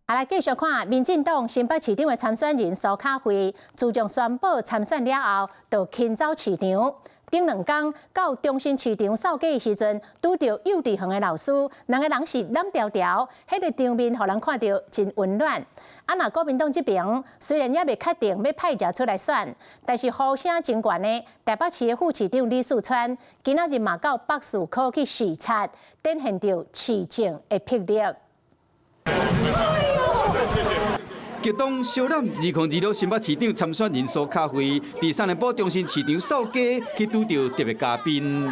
啊，來繼續看民進黨新北市長的參選人蘇卡慧，自從宣布參選了後，就勤走市場。頂兩工到中心市場掃街的時陣，拄著幼稚園的老師，兩个人是攬牢牢，彼个場面予人看著真溫暖。啊，若國民黨這邊雖然猶未確定欲派誰出來選，但是呼聲真懸的台北市的副市長李四川，今仔日嘛到北士科去視察，展現著市政的魄力。激動相攬2026新北市長參選人蘇卡慧，佇三重埔中心市場掃街，去拄著特別嘉賓。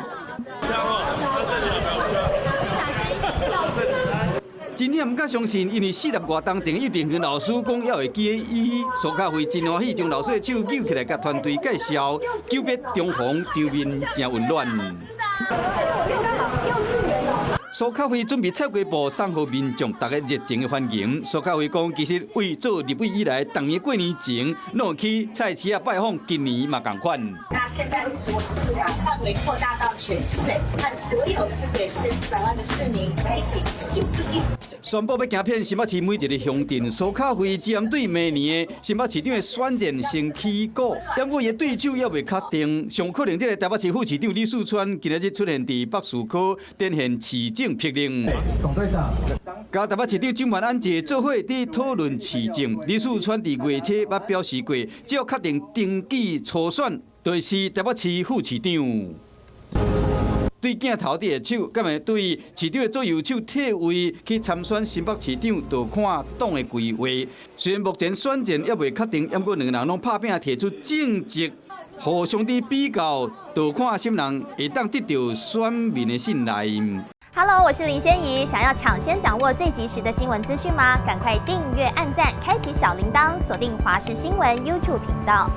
真正毋敢相信，因為40外冬前幼稚園老師講猶會記得伊，蘇卡慧真歡喜，將老師的手揪起來，共團隊介紹，久別重逢，場面誠溫暖。蘇卡慧準備菜瓜布送予民眾，大家熱情的歡迎。蘇卡慧講，其實為做立委以來，逐年過年前攏有去菜市仔拜訪，今年嘛仝款。那現在其實我們是把範圍擴大到全新北，和所有新北市400萬的市民一起一呼吸。宣布欲行遍新北市每一個鄉鎮，蘇卡慧針對明年的新北市長的選戰先起鼓，不過伊的對手猶未確定，上可能這个台北市副市長李四川今仔日出現佇北士科，展現市政魄力。總隊長，佮台北市長蔣萬安坐做伙佇討論市政，李四川佇月初捌表示過，只要確定登記初選，就是台北市副市長。對鏡頭佇下手，敢會對市長的左右手退位去參選新北市長，就看黨的規劃。雖然目前選戰猶未確定，毋過兩个人攏拍拚提出政績，互相佇比較，就看啥人會當得著選民的信賴。 Hello，我是林仙怡，想要搶先掌握最及時的新聞資訊嗎？趕快訂閱、按讚、開啟小鈴鐺，鎖定華視新聞 YouTube 頻道。